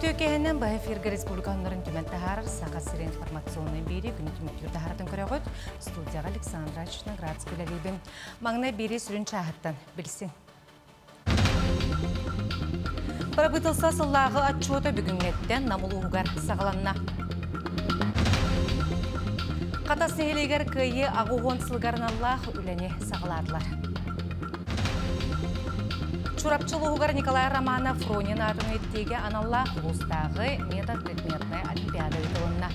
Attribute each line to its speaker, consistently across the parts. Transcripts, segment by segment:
Speaker 1: Үтүө киэһэнэн, бу эфиргэ республика сонуннарын түмэн таһаарар Саха сирэ информационнай биэрии күнү түмүктүүр таһааратын көрөҕүт. Студияҕа Александра Черноградская үлэлиибин. Маҥнай биэрии сүрүн чааһыттан билсиҥ. Бырабыыталыстыба сыллааҕы отчуота бүгүҥҥэттэн Нам улууһугар саҕаланна. Хатас нэһилиэгэр Кыайыы 80 сылыгар аналлаах үлэни саҕалаатылар. Чурапчы улууһугар Николай Романов Фронин аатын үйэтитиигэ аналлаах улуустааҕы метод-предметнай олимпиада ыытылынна.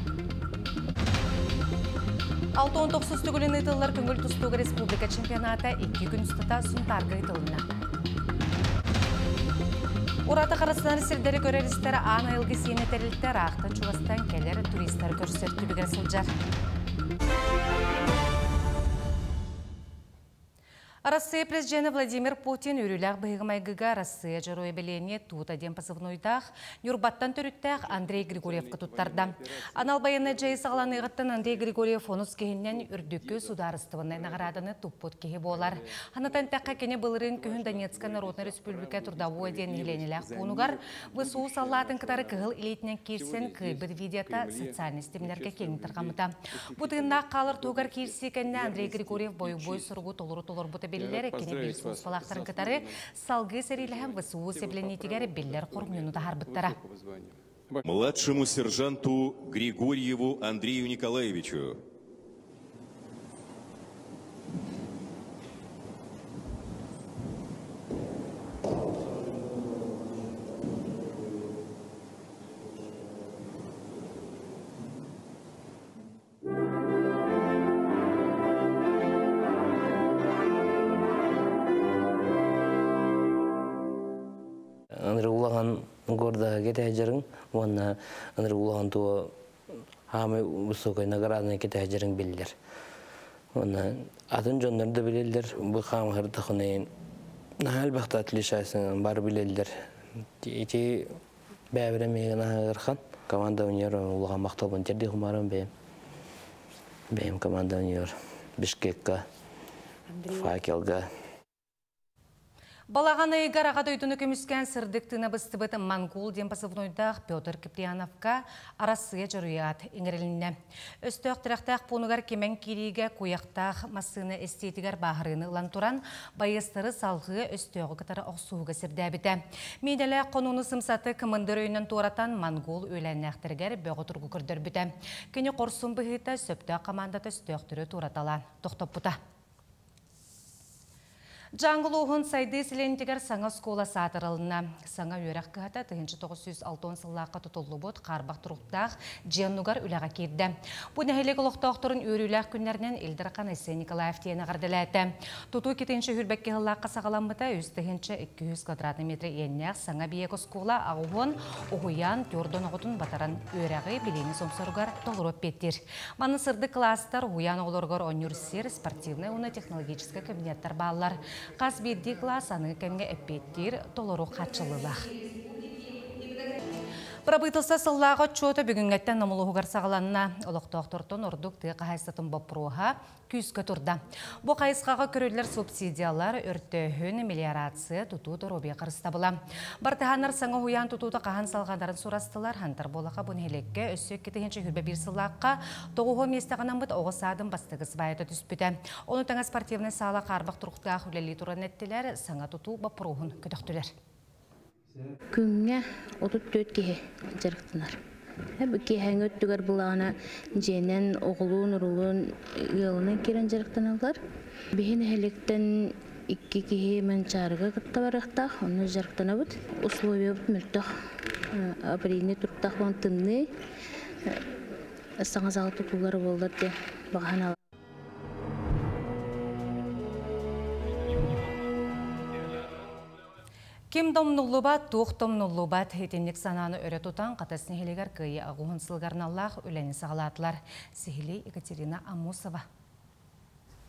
Speaker 1: 69 төгүлүн ыытыллар көҥүл тустууга республика чемпионата икки күн устата Сунтаарга ыытылынна. Ураты харыстанар сирдэри көрөр-истэр аан айылгы сиэнэ тэрилтэ ыраахтан чугастан кэлэр туристар көрсөр түбүгэр сылдьар. Арассыыйа президенэ Владимир Путин үөрүүлээх быһыыга-майгыга Арассыыйа Дьоруойа бэлиэни Тута диэн позывнойдаах Ньурбаттан төрүттээх Андрей Григорьевка туттарда. Анал байыаннай дьайыы саҕаланыаҕыттан Андрей Григорьев онус киһинэн үрдүкү судаарыстыбаннай наҕарааданы туппут киһи буолар. Ханатан эттэххэ, кини былырыын күһүн Донецкай Народнай Республика Трудовой диэн нэһилиэнньэлээх пуунугар ВСУ саллаатын кытары кыһыл илиитинэн киирсэн кыайбыт видеота социальнай ситимнэргэ киэҥник тарҕаммыта. Бу тыыннаах хаалар туһугар киирсии кэннэ Андрей Григорьев бойобуой суругу толору толорбута биллэр, кини биир сулууспалаахтарын кытары салгыы сэриилэһэн ВСУ сэбилэниитигэр биллэр хоромньуну таһаарбыттара.
Speaker 2: Младшему сержанту Григорьеву Андрею Николаевичу.
Speaker 3: Ынырык улахан горда кетээжерин уонна ынырык улахан туо хаамай высокой награданы кетээжерин биллер. Уонна атын дьоннор да билэллэр бу хаамыһырдахынайын наһаа элбэхтэ отличайсың бар билэллэр. Ити бэбирэ миигин аһыырхан команда уньер улахан махталбын терди хумарым бэйэм. Бэйэм команда уньер Бишкекка, Факелга.
Speaker 1: Балаҕан ыйыгар Аҕа дойдуну көмүскээн сырдык тыына быстыбыт Монгол диэн позывнойдаах Петр Киприановка Арассыыйа дьоруйаат иҥэрилиннэ. Өстөөх тирэхтээх пуунугар кимэн киириигэ куйахтаах массыына эстиитигэр бааһырыыны ылан туран, байыастары салҕыы өстөөҕү кытары охсуһууга сирдээбитэ. Миинэлээх хонууну сымсаты кымындыр өйүнэн туоратан монгол үөлээннээхтэригэр бөҕө тургу көрдөрбүтэ. Кини хорсун быһыыта сөптөөх хамаандата өстөөхтөрү туораталаан тохтоппута. Дьааҥы улууһун сайдыы сэлиэнньэтигэр саҥа оскуола саатырылынна. Саҥа үөрэх кыһата 1960 сыллаахха тутуллубут хаарбах туруктаах дьиэ оннугар үлэҕэ киирдэ. Бу нэһилиэк олохтоохторун үөрүүлээх күннэринэн Ил Дархан Айсен Николаев тиийэн эҕэрдэлээтэ. Тутуу 222 сыллаахха саҕаламмыта 3200 квадратный метр иэннээх саҥа эбийиэк оскуола аҕыс уһуйаан түөрт оҕотун батаран үөрэҕи билиини сомсоругар толору эппиэттиир. Манна сырдык кылаастар, уһуйаан оҕолоругар оонньуур сир, спортивнай уонна технологическай кабинеттар бааллар. Хас биирдии кылаас аныгы кэмҥэ эппиэттиир толору хааччыллыылаах. Бырабыыталыстыба сыллааҕы отчуота бүгүҥҥэттэн Намулуһугар саҕаланна. Олохтоохтортон ордук тыа хаһаайыстыбатын боппуруоһа күүскэ турда. Бу хайысхаҕа көрүллэр субсидиялар, өртөөһүн, мелиорация, тутуу доруобуйа харыстабыла. Бартыһааннар саҥа уһуйаан тутуута хаһан салҕанарын сурастылар. Хантар буолаха бу нэһилиэккэ өссө 2021 сыллаахха тоҕуһу миэстэҕэ оҕо саадын бастакы сыбаайата түспүтэ. Ону тэҥэ спортивнай саала хаарбах туруктаах үлэлии туран эттилэр, саҥа тутуу боппуруоһун көтөхтүлэр.
Speaker 4: Күҥҥэ 34 киһи дьарыктанар. Киэһээҥи өттүгэр былаана дьиэнэн оҕолуун, уруулуун ыалынан киирэн дьарыктаналлар. Биһи нэһилиэктэн икки киһи Манчаарыга кытта барыахтаах, онно дьарыктанабыт. Условиябыт мөлтөх, аварийный туруктаах буолан тымныы, саҥа зал тутуулара буоллар диэн баҕа
Speaker 1: Ким домнуллубат, туох томнуллубат итинник санааны өрө тутан Хатас нэһилиэгэр Кыайыы аҕыс сылыгар аналлаах үлэни саҕалаатылар. Сиһилии Екатерина Амусова.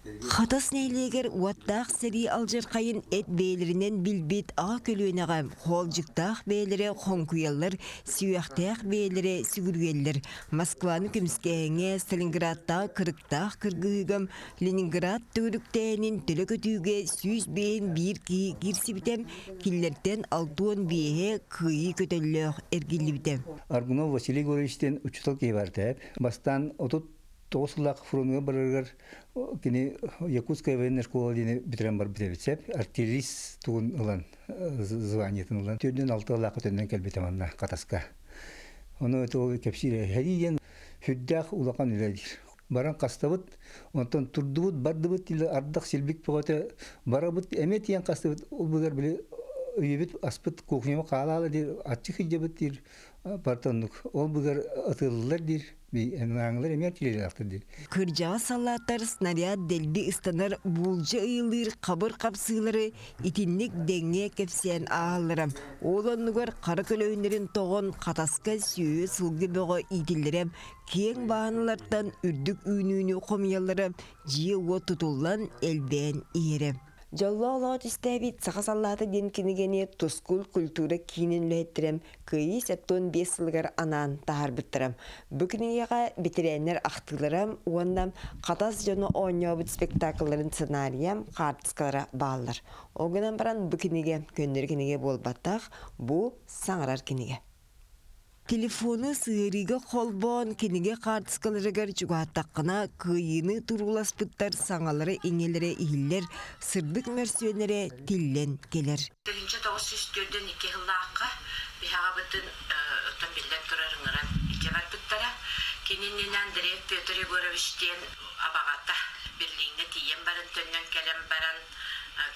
Speaker 5: Хатас нэһилиэгэр уоттаах сэрии алдьархайын эт бэйэлэринэн билбит аҕа көлүөнэҕэ хоолдьуктаах бэйэлэрэ хоҥкуйаллар, сүһүөхтээх бэйэлэрэ сүгүрүйэллэр. Москваны көмүскээһиҥҥэ, Сталинградтааҕы кырыктаах кыргыһыыга, Ленинград төгүрүктээһинин төлө көтүүгэ 151 киһи киирсибитэ, кинилэртэн 65-э кыайыы көтөллөөх эргиллибитэ.
Speaker 6: Аргунов Василий Егорович диэн учуутал киһи бар этэ. Бастаан 39 сыллаах фронуга барарыгар кини Якутская военная школа диэни бүтэрэн барбыт эбит сөп. Артиллерист тугун ылан, званиетын ылан, 46 ылаахха төннөн кэлбитэ манна Хатаска. Ону ол кэпсиир сэрии диэн сүрдээх улахан үлэ диир. Баран хастабыт, онтон турдубут, бардыбыт, ардах силбик бөҕөтө барабыт, эмиэ тиийэн хастыбыт, ол быгар били үйэбит аспыт кухняма хаалаала диир, аччык сылдьабыт диир, барыта оннук. Ол быгар ытыллар диир, ааҥылар эмиэ киирэлээхтэр диир.
Speaker 5: Кырдьаҕас саллааттар снаряд дэлби ыстанар буулдьа ыйылыыр хабыр хапсыылары итинник дэҥҥэ кэпсээн ааһаллара. Ол оннугар хара көлөһүннэрин тоҕон Хатаска сүөһү сылгы бөҕө иитиллэрэ, киэҥ бааһыналартан үрдүк үүнүүнү хомуйаллара, дьиэ-уот тутуллан элбээн иһэрэ. Дьоллоох олоҕу түстээбит Саха саллаата диэн кинигэни Тускул культура киинин үлэһиттэрэ Кыайыы 75 сылыгар анаан таһаарбыттара. Бу кинигэҕэ бэтэрээннэр ахтыылара уонна Хатас дьоно оонньообут спектаклларын сценарийа, хаартыскалара бааллар. Ол гынан баран бу кинигэ көннөрү кинигэ буолбатах, бу саҥарар кинигэ. Телефону сыһыарыыга холбоон кинигэ хаартыскаларыгар чугаһаттаххына, кыайыыны турууласпыттар саҥалара-иҥэлэрэ иһиллэр, сырдык мөрсүөннэрэ тиллэн кэлэр.
Speaker 7: 1942 сыллаахха биһаҕабытын оттон биллэн турар ыҥыран илдьэ барбыттара. Кини иннинэ Андреев Петр Егорович диэн абаҕата Берлиҥҥэ тиийэн баран төннөн кэлэн баран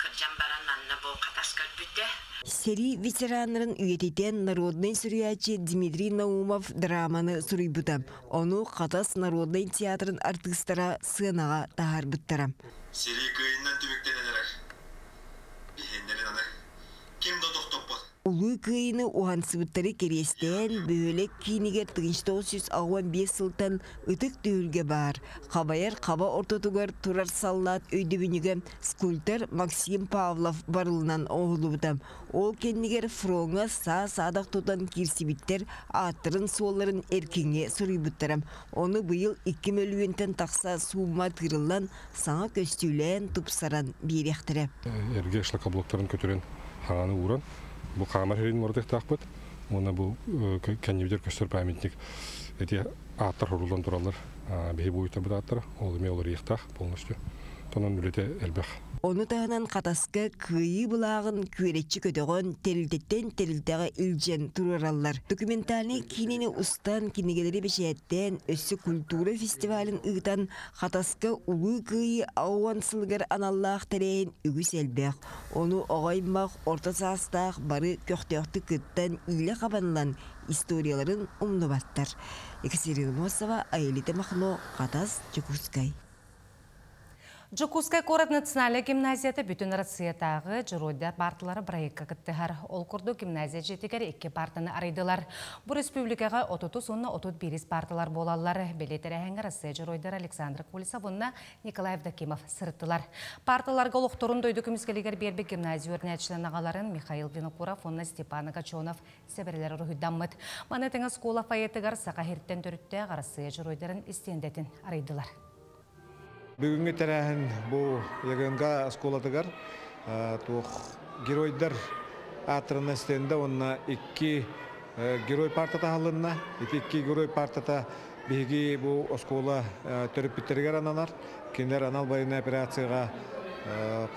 Speaker 7: кырдьан баран манна бу Хатаска өлбүтэ.
Speaker 5: Сэрии ветераннарын үйэтитэн народнай суруйааччы Дмитрий Наумов драманы суруйбута. Ону Хатас народнай театрын артыыстара сыанаҕа таһаарбыттара.
Speaker 8: Сэрии кыайынан түмүктэнэн эрэр. Биһиэннэрин аны ким да тохтоппот.
Speaker 5: Улуу Кыайыыны уһансыбыттары кэриэстээн, бөһүөлэк киинигэр 1965 сылтан ытык түһүлгэ баар. Хабайар хаба ортотугар турар саллаат өйдөбүнньүгэ скульптор Максим Павлов барылынан оҥоһуллубута. Ол кэннигэр фроҥҥа саа-саадах тутан киирсибиттэр ааттарын-суолларын эркиҥҥэ суруйбуттара. Ону быйыл 2 мөлүйүөнтэн тахса суумма тыырыллан, саҥа көстүүлээн, тупсаран биэриэхтэрэ.
Speaker 9: Эргэ шлакоблоктарын көтүрэн хаҥаны ууран, бу хаамар сирин уларытыахтаахпыт. Уонна бу кэннибитигэр көстөр памятник эти ааттар хоруллан тураллар. Биһи буойуттарбыт ааттара, ол эмиэ уларыйыахтаах полностью. Тонон үлэтэ элбэх.
Speaker 5: Ону таһынан Хатаска Кыайыы былааҕын күөрэччи көтөҕөн, тэрилтэттэн тэрилтэҕэ илдьэн туруораллар. Документальнай киинэни устан, кинигэлэри бэчээттээн, өссө культура фестивалын ыытан, Хатаска Улуу Кыайыы 60 сылыгар аналлаах тэрээһин үгүс элбэх. Ону оҕо аймах, орто саастаах бары көхтөөхтүк кыттан, иилэ хабанылан историяларын умнубаттар. Екатерина Мосова, Аэлита Махно, Хатас, Дьокуускай.
Speaker 1: Дьокуускай куорат национальнай гимназията бүтүн Россиятааҕы Дьоруойдар паарталара бырайыакка кыттыһар. Ол курдук гимназия дьиэтигэр икки паартаны арыйдылар. Бу республикаҕа 30 уонна 31 паарталар буолаллар. Бэлиэ тэрээһиҥҥэ Россия дьоруойдара Александр Колесов уонна Николай Евдокимов сырыттылар. Паарталарга олохторун дойду көмүскэлигэр биэрбит гимназия үөрэнээччилэрин аҕаларын Михаил Винокуров уонна Степан Гачонов сэбэрэлэр уруһуйдаммыт. Маны тэҥэ оскуола фойетыгар Саха сириттэн төрүттээх Арассыыйа дьоруойдарын истиэндэтин арыйдылар.
Speaker 10: Бүгүҥҥү тэрээһин бу ЯГНГ оскуолатыгар туох геройдар ааттарынан стендэ уонна икки герой партата аһылынна. Ити икки герой партата биһиги бу оскуола төрөппүттэригэр ананар. Кинилэр анал военнай операцияҕа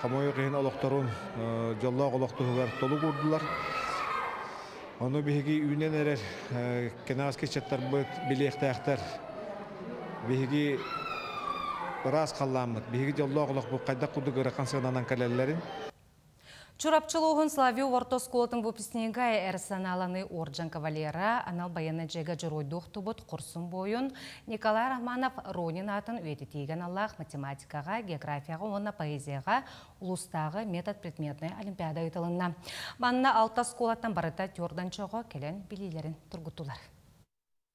Speaker 10: хомойуох иһин олохторун дьоллоох олох туһугар толук уурдулар. Ону биһиги үүнэн эрэр кэнэҕэски ыччаттарбыт билиэхтээхтэр. Биһиги ыраас халлааммыт, биһиги дьоллоох олохпут хайдах курдук ыарахан сыананан кэлэллэрин.
Speaker 1: Чурапчы улууһун Славио орто оскуолатын выпускнига эр санааланыы орден кавалера, анал байыаннай дьайыыга дьоруойдуу охтубут хорсун буойун Николай Романов Ронин аатын үйэтитиигэ аналлаах математикаҕа, географияҕа уонна поэзияҕа улуустааҕы метод предметнай олимпиада ыытылынна. Манна алта оскуолаттан барыта түөрт чоҕо кэлэн билиилэрин тургуттулар.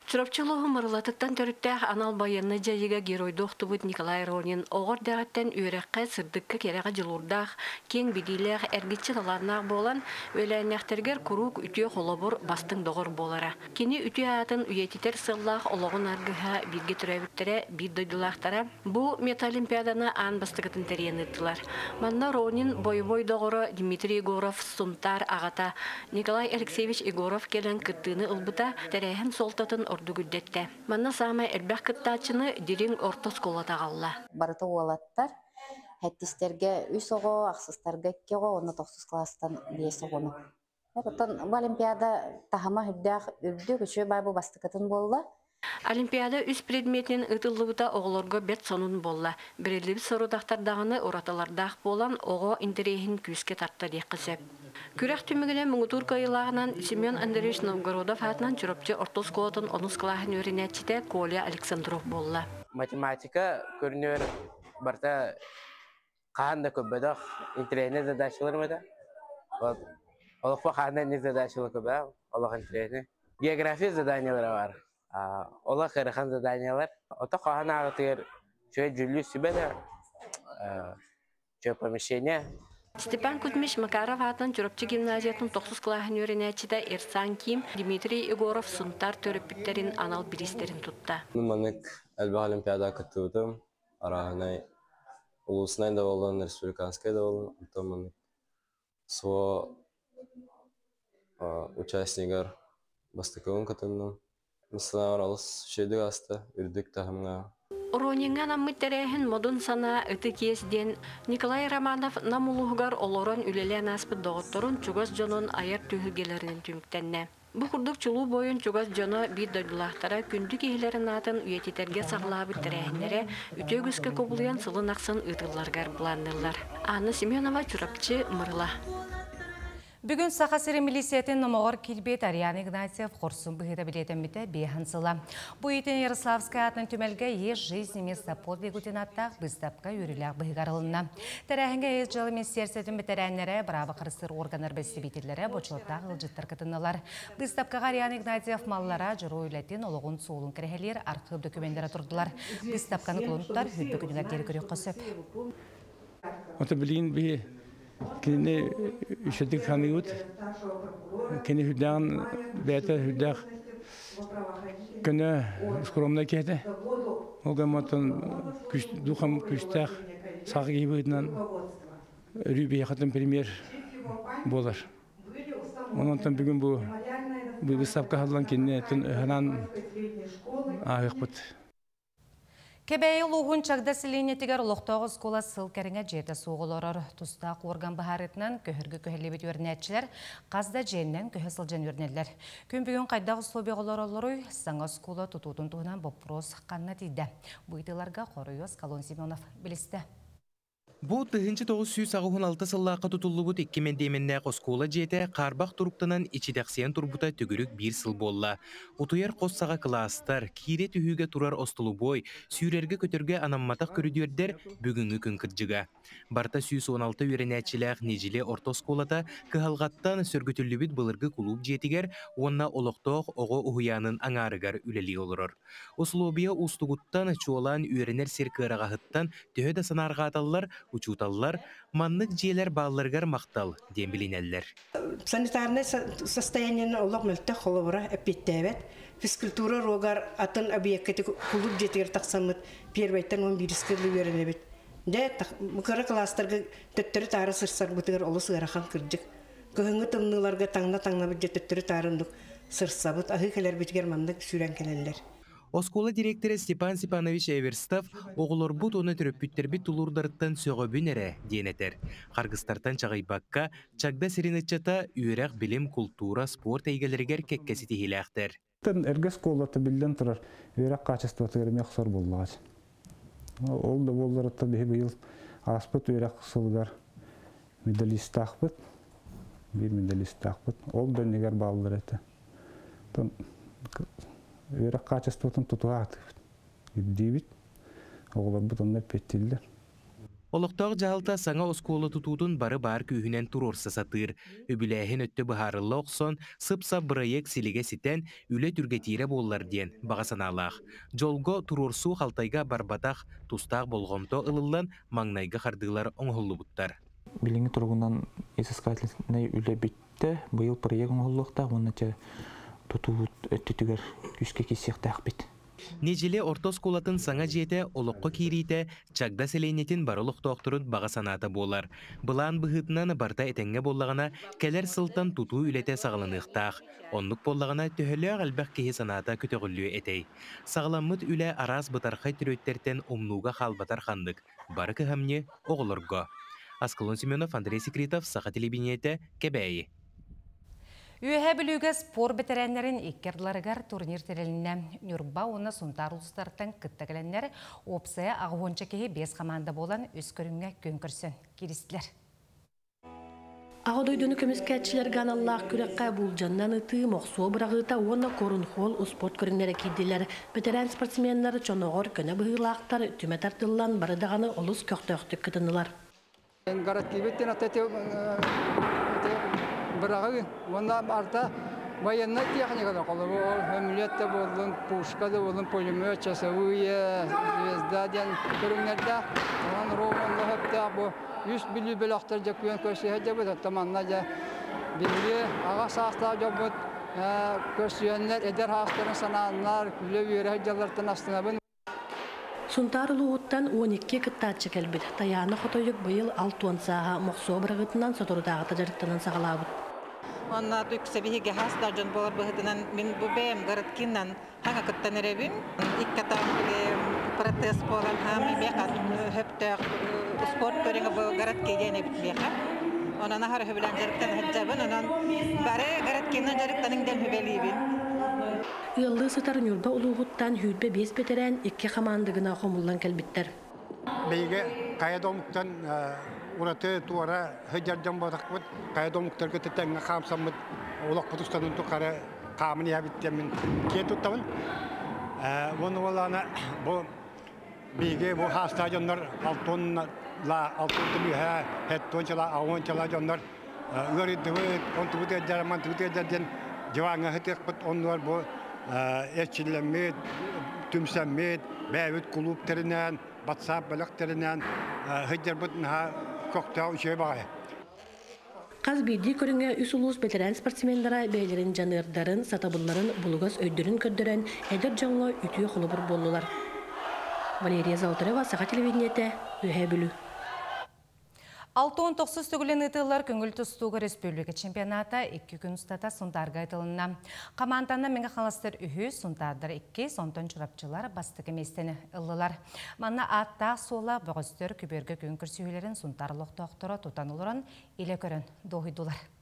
Speaker 11: Чурапчы улууһун Мырылатыттан төрүттээх анал байыаннай дьайыыга геройдуу охтубут Николай Ронин оҕо эрдэҕиттэн үөрэххэ, сырдыкка, кэрэҕэ дьулуурдаах, киэҥ билиилээх, эргиччи талааннаах буолан, үөлээннээхтэригэр куруук үтүө холобур, бастыҥ доҕор буолара. Кини үтүө аатын үйэтитэр сыаллаах олоҕун аргыһа, бииргэ төрөөбүттэрэ, биир дойдулаахтара бу метаолимпиаданы аан бастакытын тэрийэн ыыттылар. Манна Ронин бойобуой доҕоро Дмитрий Егоров Сунтаар аҕата Николай Алексеевич Егоров кэлэн кыттыыны ылбыта тэрээһин суолтатын ордук үрдэттэ. Манна саамай элбэх кыттааччыны Дириҥ орто оскуолата аҕалла.
Speaker 12: Барыта уолаттар. Сэттистэргэ үс оҕо, ахсыстарга икки оҕо уонна тохсус кылаастан биэс оҕону. Оттон бу олимпиада таһыма үрдээх үрдүк, үчүгэй баай бу бастакытын буолла.
Speaker 11: Олимпиада үс предметинэн ыытыллыбыта оҕолорго бэрт сонун буолла. Бэриллибит сорудахтар даҕаны уратылардаах буолан, оҕо интэриэһин күүскэ тарта диэххэ сөп. Күрэх түмүгүнэн муҥутуур кыайыылааҕынан Семен Андреевич Новгородов аатынан Чурапчы орто оскуолатын онус кылааһын үөрэнээччитэ Коля Александров буолла.
Speaker 13: Математика көрүнүөр барыта хаһан да көрбөтөх интэриэһинэй задачаларым этэ. Вот. Олохпо хаһан да инник задачалар көрбөтөх, олох интэриэһинэй. География заданиелара бар. Олох ыарахан заданиелар. Ото хаһан ааҕытыгар үчүгэй дьүүллүүр сүбэ да үчүгэй помещение.
Speaker 11: Степан Кузьмич Макаров аатынан Чурапчы гимназиятын тохсус кылааһын үөрэнээччитэ Ирсан Ким Дмитрий Егоров Сунтаар төрөппүттэрин анал бириистэрин тутта.
Speaker 14: Маннык элбэх олимпиада кыттыбытым. Арааһынай улуусунай да буоллун, республиканскай да буоллун, оттон маннык СВО участнигар бастакыбын кытынным. Мисалар олус үчүгэйдик ааста, үрдүк таһымҥа.
Speaker 11: Рониҥҥа анаммыт тэрээһин Модун санаа ытык иэс диэн Николай Романов Нам улууһугар олорон үлэлээн ааспыт доҕотторун, чугас дьонун айар түһүлгэлэринэн түмүктэннэ. Бу курдук чулуу буойун чугас дьоно, биир дойдулаахтара күндү киһилэрин аатын үйэтитэргэ саҕалаабыт тэрээһиннэрэ үтүө үгүскэ кубулуйан сылын ахсын ыытылларыгар былаанныыллар. Анна Семенова, Чурапчы, Мырыла.
Speaker 1: Бүгүн Саха сирин милициятын номоҕор киирбит Ариан Игнатьев хорсун быһыыта билиэтэммитэ биэһэн сыла. Бу итин Ярославскай аатынан түмэлгэ «Есть жизнь место подвигу» диэн ааттаах быыстапка үөрүүлээх быһыыга арылынна. Тэрээһиҥҥэ ис дьыала министиэристибэтин бэтэрээннэрэ, бырааба харыстыыр органнар бэрэстэбиитэллэрэ, бочуоттаах ыалдьыттар кытыннылар. Быыстапкаҕа Ариан Игнатьев маллара, дьоруой үлэтин, олоҕун суолун кэрэһэлиир архыып документара турдулар. Быыстапканы кулун тутар үрдүк күнүгэр диэри көрүөххэ сөп.
Speaker 15: Ото билигин биһи кинини үчүгдүк саныыбыт. Кини үрдээҕин бэйэтэ үрдээх көнө скромнай киһи этэ. Ол гынан духом күүстээх саха киһи быһыытынан өрүү биһиэхэтин премьер буолар. Онон бүгүн бу быыстапка аһыллан кинини ыһанан ааһыахпыт.
Speaker 1: Кэбээйи улууһун Чагда сэлиэнньэтигэр олохтоох оскуола сыл кэриҥэ дьиэтэ суох олорор. Тустаах уорган быһаарыытынан көһөргө күһэллибит үөрэнээччилэр хас да дьиэннэн көһө сылдьан үөрэнэллэр. Күн бүгүн хайдах условияҕа олороллоруй, саҥа оскуола тутуутун туһунан боппуруос ханна тиийдэ? Бу ыйытыыларга хоруйу Аскалон Семенов билистэ.
Speaker 16: Бу 1986 сыллаахха тутуллубут икки мэндиэмэннээх оскуола дьиэтэ хаарбах туруктанан ичитэхсийэн турбута төгүрүк биир сыл буолла. Утуйар хос саҕа кылаастар, киирэ түһүүгэ турар остолобуой, сүүрэргэ-көтөргө анамматах көрүдүөрдэр бүгүҥҥү күн кырдьыга. Барыта 116 үөрэнээччилээх Нидьили орто оскуолата кыһалҕаттан сөргүтүллүбүт былыргы кулууп дьиэтигэр уонна олохтоох оҕо уһуйаанын аҥаарыгар үлэлии олорор. Усулуобуйа уустугуттан, чуолаан үөрэнэр сир кыараҕаһыттан төһө да санаарҕааталлар, учууталлар маннык дьиэлэр баалларыгар махтал диэн билинэллэр.
Speaker 17: Санитарнай состояниены олох мөлтөх холобура эппиэттээбэт. Физкультура уруогар атын объекка кулууп дьиэтигэр тахсаммыт первойтан он биирискэ үөрэнэбит. Дьэ, кыра класстарга төттөрү-таары сырсарбытыгар олус ыарахан кырдьык. Кыһыҥҥы тымныыларга таҥна-таҥнабыт дьэ төттөрү-таары оннук сырсабыт, аһыы кэлэрбитигэр маннык сүүрэн кэлэллэр.
Speaker 16: Оскуола дириэктэрэ Степан Степанович Эверстов оҕолорбут уонна төрөппүттэрбит тулуурдарыттан сөҕөбүн эрэ диэн этэр. Харгыстартан чаҕыйбакка, Чагда сирин ыччата үөрэх, билим, култуура, спорт эйгэлэригэр кэккэ ситиһиилээхтэр.
Speaker 18: Эргэ оскуолата биллэн турар үөрэх хаачыстыбатыгар эмиэ охсор буоллаҕа. Ол да буолларыттан биһи быйыл ааспыт үөрэх сылыгар медалистаахпыт, биир медалистаахпыт. Ол да иннигэр бааллар этэ. Үөрэх хаачыстыбатын тутуһа сатыыбыт, ирдиибит. Оҕолорбут онно эппиэттииллэр.
Speaker 16: Олохтоох дьаһалта саҥа оскуола тутуутун бары баар күүһүнэн туруорса сатыыр. Үбүлээһин өттө быһаарылла охсон, сып-сап бырайыак силигэ ситэн, үлэ түргэтиирэ буоллар диэн баҕа санаалаах. Дьолго, туруорсуу халтайга барбатах, тустаах болҕомто ылыллан, маҥнайгы хардыылар оҥоһуллубуттар.
Speaker 18: Билиҥҥи туругунан изыскательнай үлэ бүттэ, быйыл проект оҥоһуллуохтаах уонна чэ тутуу өттүтүгэр күүскэ киирсиэхтээхпит.
Speaker 16: Ньидьили орто оскуолатын саҥа дьиэтэ олоххо киириитэ Чагда сэлиэнньэтин бары олохтоохторун баҕа санаата буолар. Былаан быһыытынан барыта этэҥҥэ буоллаҕына, кэлэр сылтан тутуу үлэтэ саҕаланыахтаах. Оннук буоллаҕына, төһөлөөх элбэх киһи санаата көтөҕүллүө этэй? Саҕаламмыт үлэ араас бытархай төрүөттэртэн умнууга хаалбатар ханнык, бары кыһамньы оҕолорго. Аскалон Семенов, Андрей Секретов, Саха телевидениетэ, Кэбээйи.
Speaker 1: Үөһээ Бүлүүгэ спорт бэтэрээннэрин икки ардыларыгар турнир тэрилиннэ. Ньурба уонна Сунтаар улуустарыттан кытта кэлэннэр уопсайа аҕыһуонча киһи биэс хамаанда буолан үс көрүҥҥэ күөн көрсөн кииристилэр.
Speaker 11: Аҕа дойдуну көмүскээччилэргэ аналлаах күрэххэ буулдьаннан ытыы, мохсуо быраҕыыта уонна корунхол успуорт көрүҥнэрэ киирдилэр. Бэтэрээн спортсменнар чоноҕор көнө быһыылаахтар түмэ тардыллан бары даҕаны олус көхтөөхтүк кытыннылар.
Speaker 19: Гарантиибит аты быраҕыы уонна арта военнай техникалар холобур хөмүлүөт да буоллун, пушка да буоллун, пулемет, часовые, звезда диэн көрүҥнэрдээх. Онон ровно сөптөөх бу үс Бүлүү бөлөхтөр дьэ күөн көрсүһэ дьэбит. Оттон манна дьэ биһиги аҕа саастаах дьоммут көрсүһэннэр эдэр саастарын санааннар, күлэ-үөрэ сылдьаллартан астынабын.
Speaker 11: Сунтаар улууһуттан 12 кыттааччы кэлбит. Тайаана Хотойук быйыл 60 сааһа мохсуо бырагытынан соторутааҕыта дьарыктанан саҕалаабыт.
Speaker 20: Онно үксэ биһиги хас да дьон буолар быһыытынан мин бу бэйэм городкинан хаҥа кыттан эрэбин. Икки атаҕым протез буолан хаамый миэхэ хөптөөх спорт көрүҥэ бу городки диэн эбит миэхэ. Онон аһары сөбүлээн дьарыктана сылдьабын. Онон бары городкинан дьарыктаныҥ диэн сүбэлиибин.
Speaker 11: Ыаллыы сытар Ньурба улууһуттан 25 бэтэрээн икки хамаанда гына хомуллан кэлбиттэр.
Speaker 21: Биһиги хайа да омуктан ураты туора сылдьар дьон буолбатахпыт. Хайа да омуктарга тэҥҥэ хаамсаммыт олохпут устанын тухары хаамын иһэбит диэммин киэн туттабын. Уонна уоллаана бу биһиги бу хаастаах дьоннор алтон ла алтон түмүһэ хеттон чала аон чала дьоннор ыарыйдыбыт, онтубут ыалдьар, мантыбыт ыалдьар диэн дьыбааҥҥа сытыахпыт оннугар бу эрчиллэммит, түмсэммит, бэйэбит кулууп тэринэн, батсаап бөлөх тэринэн сылдьарбыт наһаа көхтөөх үчүгэй баҕайы.
Speaker 11: Хас биирдии көрүҥҥэ үс улуус бэтэрээн спортсменнара бэйэлэрин дьаныардарын, сатабылларын булугас өйдөрүн көрдөрөн, эдэр дьоҥҥо үтүө холобур буоллулар. Валерия Золотарева, Саха телевидениетэ, Үөһээ Бүлүү.
Speaker 1: 69 төгүлүн ыытыллар көҥүл тустууга республика чемпионата 2 күн устата Сунтаарга ыытылынна. Хамаанданан Мэҥэ Хаҥаластар үһүс, Сунтаардар иккис, онтон Чурапчылар бастакы миэстэни ыллылар. Манна ааттаах суола бөҕөстөр күбүөргэ күн көрсүһүүлэрин Сунтаар олохтоохторо тутан олорон илэ көрөн дуоһуйдулар.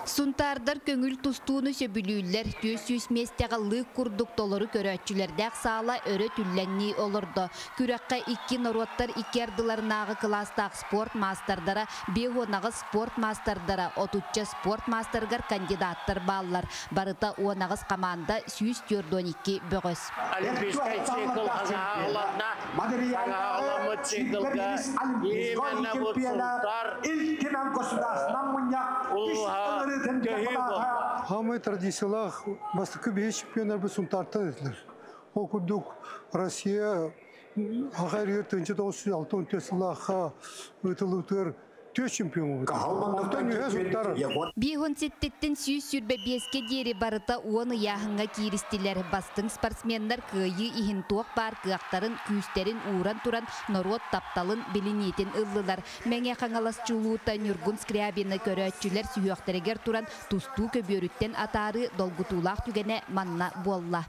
Speaker 22: Сунтаардар көҥүл тустууну сөбүлүүллэр. 400 миэстэҕэ лыык курдук толору көрөөччүлэрдээх саала өрө түллэҥнии олордо. Күрэххэ икки норуоттар икки ардыларынааҕы кылаастаах спорт маастардара, 58 спорт маастардара, отучча спорт маастарыгар кандидаттар бааллар. Барыта 18 хамаанда, 142 бөҕөс.
Speaker 23: Олимпийскай цикл хаҥаһаҕыланна. Хаҥаһаҕыламмыт циклга именно вот Сунтаар улууһа төһүү буолла.
Speaker 24: Хамай традициялаах бастакы биһи чемпионнарбыт Сунтаартан этилэр. Ол курдук Россия Аҕа эригэр 1964 сыллаахха ыытыллыбытыгар түөрт чемпион буолбута. Онтон үһэ Сунтаар.
Speaker 22: Биэһун ситтиттэн 125-кэ диэри барыта уон ыйааһыҥҥа кииристилэр. Бастыҥ спортсменнар кыайыы иһин туох баар кыахтарын, күүстэрин ууран туран норуот тапталын, билиниитин ыллылар. Мэҥэ Хаҥалас чулуута Ньургун Скрябины көрөөччүлэр сүһүөхтэригэр туран тустуу көбүөрүттэн атаарыы долгутуулаах түгэнэ манна буолла.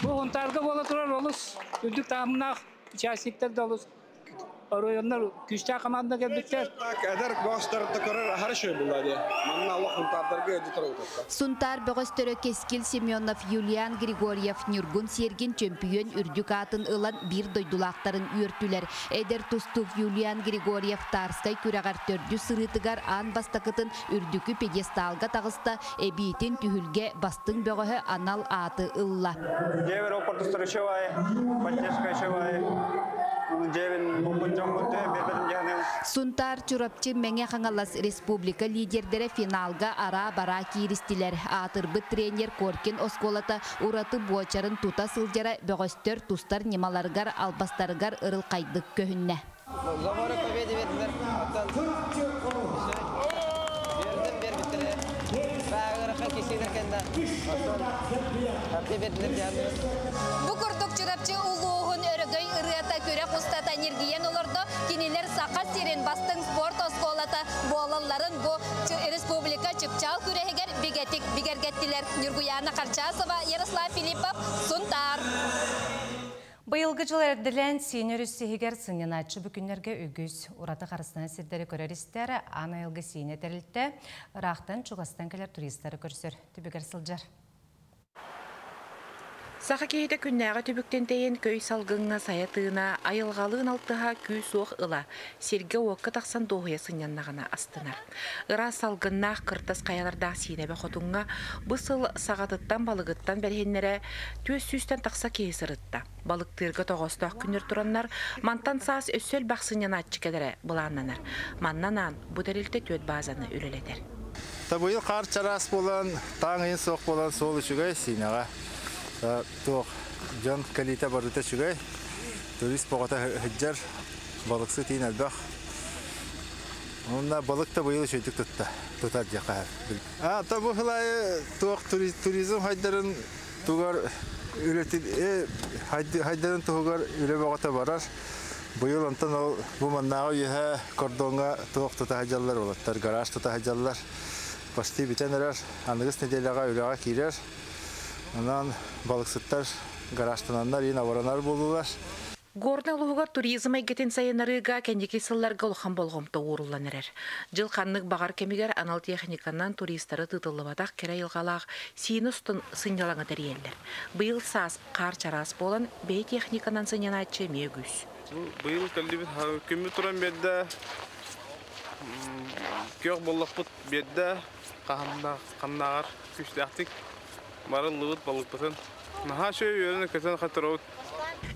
Speaker 25: Бу Сунтаарга буола турар олус үрдүк таһымнаах участниктар да олус
Speaker 2: Оройоннар күстә команда келбиттер.
Speaker 3: Эдэр бөҕөстөрдө көрөр аһары шөй булла дии. Манна олох Сунтаардарга ыдытар утатта.
Speaker 22: Сунтаар бөҕөстөрө Кэскил Семенов, Юлиан Григорьев, Ньургун Сергин чөмпүйүөн үрдүк аатын ылан биир дойдулаахтарын үөртүлэр. Эдэр тустуук Юлиан Григорьев Тарскай күрэҕэр төрдүс сырыытыгар аан бастакытын үрдүкү пьедесталга таҕыста, эбиитин түһүлгэ бастыҥ бөҕөһө анал ааты ылла.
Speaker 3: Дьиэбэр оппортустар үчүгэй, поддержка үчүгэй. Дьиэбин булбут дьоммут биэрбэтим дьаһаным.
Speaker 22: Сунтаар, Чурапчы, Мэҥэ Хаҥалас республика лидердэрэ финалга араа-бараа кииристилэр. Аатырбыт тренер Коркин оскуолата ураты буочарын тута сылдьара бөҕөстөр тустар ньымаларыгар, албастарыгар ырылхайдык көһүннэ.
Speaker 4: Заборы победе бердилер. Оттон бердим бербиттер. Баагыракка кисилер кенде. Оттон хапты бердилер дианыр.
Speaker 22: Бу курдук Чурапчы улууһун өрөгөй ырыата күрэх устата ньиргийэн олордо. Кинилэр Саха сирин бастыҥ спорт оскуолата буолалларын бу республика чыпчаал күрэһигэр бигэтик бигэргэттилэр. Ньургуяна Харчасова, Ярослав Филиппов, Сунтаар.
Speaker 1: Быйылгы дьыл эрдэлээн Сиинэ өрүс сиһигэр сынньанааччы бу күннэргэ үгүс. Ураты харыстанар сирдэри көрөр-истэр Аан айылгы Сиинэ тэрилтэ ыраахтан чугастан кэлэр туристары көрсөр түбүгэр сылдьар.
Speaker 6: Саха киһитэ күннээҕи түбүктэн тэйэн көй салгыҥҥа сайа тыына, айылҕалыын алтыһа күүс-уох ыла, сиргэ-уокка тахсан дуоһуйа сынньаннаҕына астынар. Ыраас салгыннаах кыртас хайалардаах Сиинэбэ хотуҥҥа бу сыл саҕатыттан балыгыттан бэриһиннэрэ түөрт сүүстэн тахса киһи сырытта. Балыктыырга тоҕоостоох күннэр тураннар, мантан саас өссө элбэх сынньанааччы кэлэрэ былааннанар. Манна анаан бу тэрилтэ түөрт баазаны үлэлэтэр.
Speaker 25: Табыйыл хаар чараас буолан, тааҥ ыйын суох буолан суол үчүгэй Сиинэҕэ. Туох дьон кэлиитэ барыта үчүгэй. Турист боҕото сылдьар, балыксыт иин элбэх. Онно балык да быйыл үчүгэйдик тутта, тутар диэххэ. А, то бу сыл туох туризм хайдарын тугар үлэтин хайдарын туһугар үлэ бөҕөтө барар. Быйыл онтон ол бу маннааҕы үөһэ кордоҥҥа туох тута сылдьаллар уолаттар, гараж тута сылдьаллар. Почти бүтэн эрэр, аныгыс нэдиэлэҕэ үлэҕэ киирэр. Онон балыксыттар гаражтананнар иин абыранар буоллулар.
Speaker 6: Горнай улууһугар туризм эйгэтин сайыннарыыга кэнники сылларга улахан болҕомто ууруллан эрэр. Дьыл ханнык баҕар кэмигэр анал техниканан туристары тыытыллыбатах кэрэ айылҕалаах Сиинэ устун сынньалаҥы тэрийэллэр. Быйыл саас хаар чараас буолан, бэйэ техниканан сынньанааччы эмиэ үгүс.
Speaker 26: Быйыл кэллибит күммүт туран биэрдэ, күөх буоллахпыт биэрдэ, ханнааҕар күүстээхтик барыллыбыт балыкпытын. Наһаа үчүгэй үөрэн-көтөн хатыробут.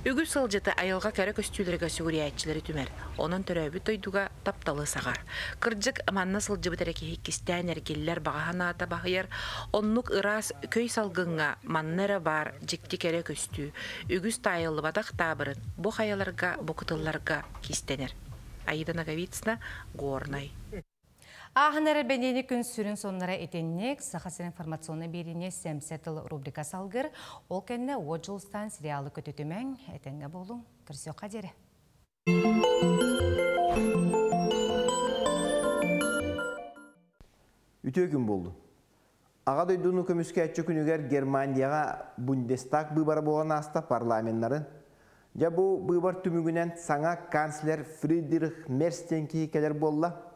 Speaker 6: Үгүс сылдьыты айылҕа кэрэ көстүүлэргэ сүгүрүйээччилэри түмэр, онон төрөөбүт дойдуга тапталы саҕар. Кырдьык, манна сылдьыбыт эрэ киһи иккистээн эргиллэр баҕа санаата баһыйар, оннук ыраас көй салгыҥҥа манна эрэ баар дьикти кэрэ көстүү, үгүс таайыллыбатах таабырын бу хайаларга, бу кытылларга кистэнэр. Аида Ноговицына, Горнай.
Speaker 1: Ааһан эрэр бэлиэни күн сүрүн сонуннара итинник Саха сирин информационнай биэриини Сэмсэ тыл рубрика салгыр. Ол кэннэ Уот Дьулустаан сериалы көтүтүмэҥ, этэҥҥэ буолуҥ. Көрсүөххэ диэри.
Speaker 27: Үтүө күн буоллун. Аҕа дойдуну көмүскээччи күнүгэр Германияҕа Бундестаг быыбара буолан ааста парламеннарын. Дьэ бу быыбар түмүгүнэн саҥа канцлер Фридрих Мерц диэн киһи кэлэр буолла.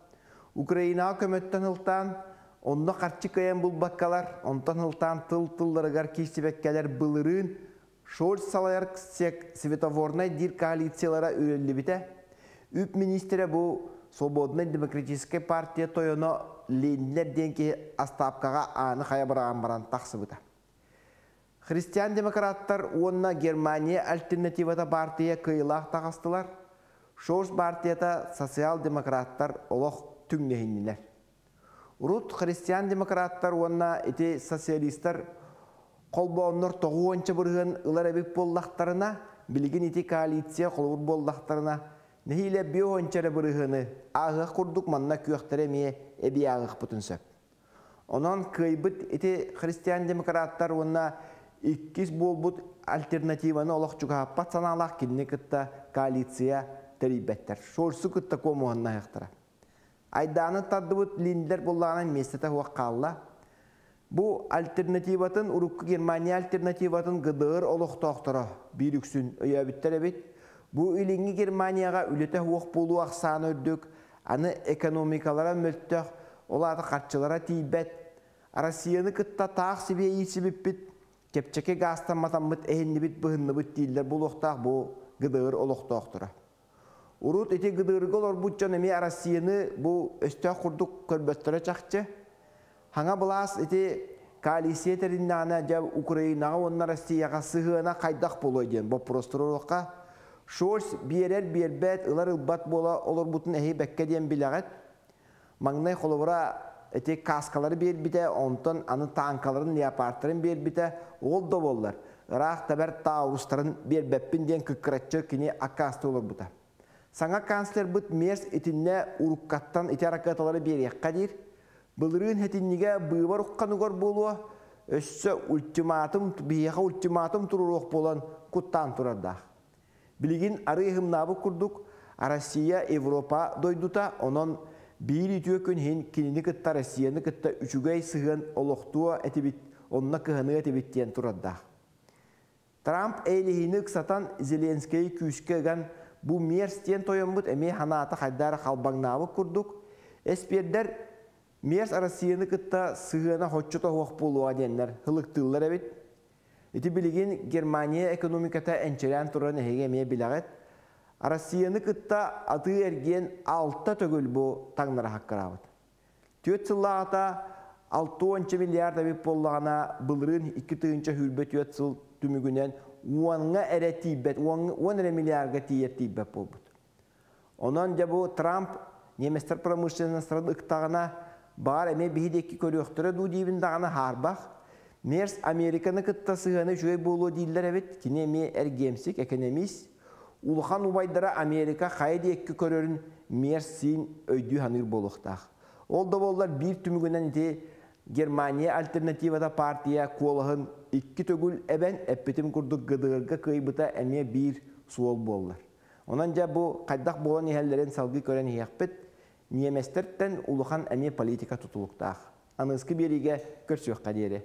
Speaker 27: Украинаҕа көмөттөн ылтаан, онно харчы кыайан булбаккалар, онтон ылтаан тыл тылларыгар киирсибэккэлэр былырыын Шольц салайар светофорнай диир коалициялара үрэллибитэ. Үп министрэ бу Свободнай демократическай партия тойоно Ленинер диэн киһи астаапкаҕа ааны хайа быраҕан баран тахсыбыта. Христиан-демократтар уонна Германия альтернативата баартыйа кыайыылаах таҕыстылар. Шольц баартыйата социал-демократтар олох түҥнэһиннилэр. Урут христиан-демократтар уонна ити социалистар холбооннор тоҕуонча бырыһыан ылар эбит буоллахтарына, билигин ити коалиция холобур буоллахтарына, нэһиилэ биэс эрэ бырыһыаны ааһыах курдук манна күөхтэрэ эмиэ эбии ааҕыахпытын сөп. Онон кыайбыт ити христиан-демократтар уонна иккис буолбут альтернативаны олох чугаһаппат санаалаах кинини кытта коалиция тэрийбэттэр. Шольцу кытта куомуһаннаһыахтара. Айдааны тардыбыт Линдлер буллаҕынан миэстэтэ суох хаалла. Бу альтернативатын урукку Германия альтернативатын ГДР олохтоохторо биир үксүн өйөөбүттэр эбит. Бу Илиҥҥи Германияҕа үлэтэ суох буолуу ахсаана үрдүк, аны экономикалара мөлтөх, ол аата харчылара тиийбэт. Россияны кытта таах сибиэ иирсибиппит, чэпчэки гаастан матаммыт эһиннибит быһынныбыт дииллэр буолуохтаах бу ГДР олохтоохторо. Урут ити ГДРга олорбут дьон эмиэ Россияны бу өстөөх курдук көрбөттөрө чахчы. Хаҥа былаас ити коалиция тэриннэҕинэ дьэ Украинаҕа уонна Россияҕа сыһыана хайдах буолуой диэн боппуруос туруоруохха. Шольц биэрэр биэрбэт, ылар ылбат буола олорбутун эһи бэккэ диэн билэҕит. Маҥнай холобура ити каскалары биэрбитэ, онтон аны тааҥкаларын, леопардтарын биэрбитэ, ол да буоллар, ыраах тэбэр таурустарын биэрбэппин диэн кыккыраччы кини аккаастыы олорбута. Саҥа канцлербыт Мерс итиннэ уруккаттан ити ракеталары биэриэххэ диир. Былырыын хэтиннигэ быыбар ухханыгар буолуо, өссө ультиматум, биһиэхэ ультиматум туруоруох буолан куттаан турардаах. Билигин арыы ыһымнаабыт курдук, Россия Европа дойдута, онон биир үтүө күн иһин кинини кытта Россияны кытта үчүгэй сыһыан олохтуо этибит, онно кыһаныа этибит диэн турардаах. Трамп эйлиһиини ыксатан Зеленскэйи күүскэ ыган бу Мерс диэн тойоммут эмиэ ханаата хайдара халбаҥнаабыт курдук, эспиэрдэр Мерс Россияны кытта сыһыана хоччу тоһуох буолуоҕа диэннэр һылыктыыллар эбит. Ити билигин Германия экономиката энчирээн турарын эһиги эмиэ билэҕит. Россияны кытта атыы-эргиэн алта төгүл бу таҥнара хаккыраабыт. Түөрт сыллааҕыта 60 миллиард эбит буоллаҕына, былырыын 2024 сыл түмүгүнэн уонҥа эрэ тиийбэт, уон эрэ миллиардга тиийэр тиийбэт буолбут. Онон дьэ бу Трамп немецтэр промышленностарын ыктаҕына, баҕар эмиэ биһи диэки көрүөхтэрэ дуу диибин даҕаны хаарбах. Мерс Американы кытта сыһыана үчүгэй буолуо дииллэр эбит. Кини эмиэ эргиэмсик, экономист. Улахан убайдара Америка хайа диэки көрөрүн Мерс син өйдүү саныыр буолуохтаах. Ол да буоллар биир түмүгүнэн ити Германия альтернативата партия куолаһын икки төгүл эбэн эппитим курдук ГДРга кыайбыта эмиэ биир суол буоллар. Онон дьэ бу хайдах буолан иһэллэрин салгыы көрөн иһиэхпит. Ньиэмэстэртэн улахан эмиэ политика тутулуктаах. Аныгыскы биэриигэ көрсүөххэ диэри.